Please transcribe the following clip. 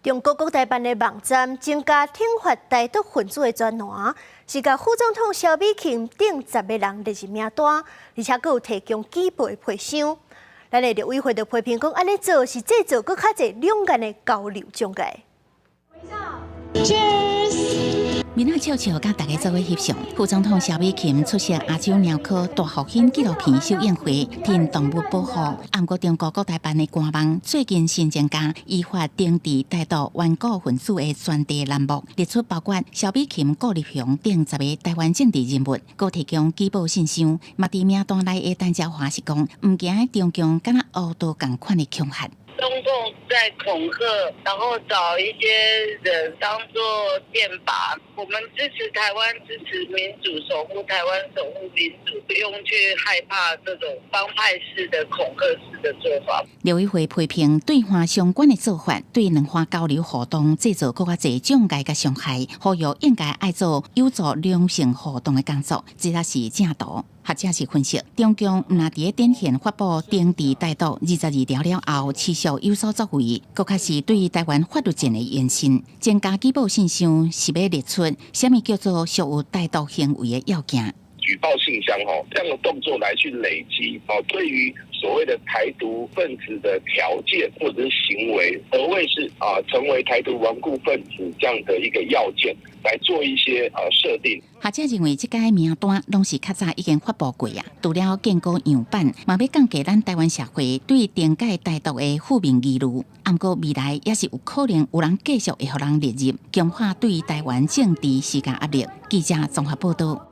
中國國台辦的網站增加挺法台獨分子的專欄，是共副總統蕭美琴等10個人列入名單，而且閣有提供舉報的皮箱。咱的陸委會就批評講，按呢做是製造閣較濟兩岸的交流障礙。 Cheers！面仔笑笑，佮大家做伙翕相。副總統蕭美琴出席亞洲貓科大復興紀錄片首映會，挺動物保護。毋過中國國台辦的官網最近新增加依法懲治台獨頑固分子的專題欄目，列出包括蕭美琴、顧立雄等十個台灣政治人物，閣提供舉報信箱。嘛佇名單內的陳椒華是講，毋驚中共敢若烏刀仝款的恐嚇。中共在恐嚇，然後找一些人當做箭靶。我們支持台灣，支持民主，守護台灣，守護民主，不用去害怕這種幫派式的恐嚇式的做法。陸委會批評對岸相關的做法，對兩岸交流互動製造閣較濟障礙佮傷害，呼籲應該愛做有助良性互動的工作，這才是正途。學者是分析，中共毋但佇咧展現發布懲治台獨22條了後，持續有所作為，閣較是對台灣法律戰的延伸。增加舉報信箱是欲列出啥物叫做屬於台獨行為的要件。舉報信箱吼，這樣的動作來去累積哦，對於所謂的台獨分子的條件或者是行為，何謂是啊成為台獨頑固分子這樣的一個要件，來做一些設定。學者認為，這個名單攏是較早已經發布過啊，除了建構樣板，嘛欲降低咱台灣社會對懲戒台獨的負面疑慮。毋過未來也是有可能有人繼續會予人列入，強化對台灣政治施加壓力。記者綜合報道。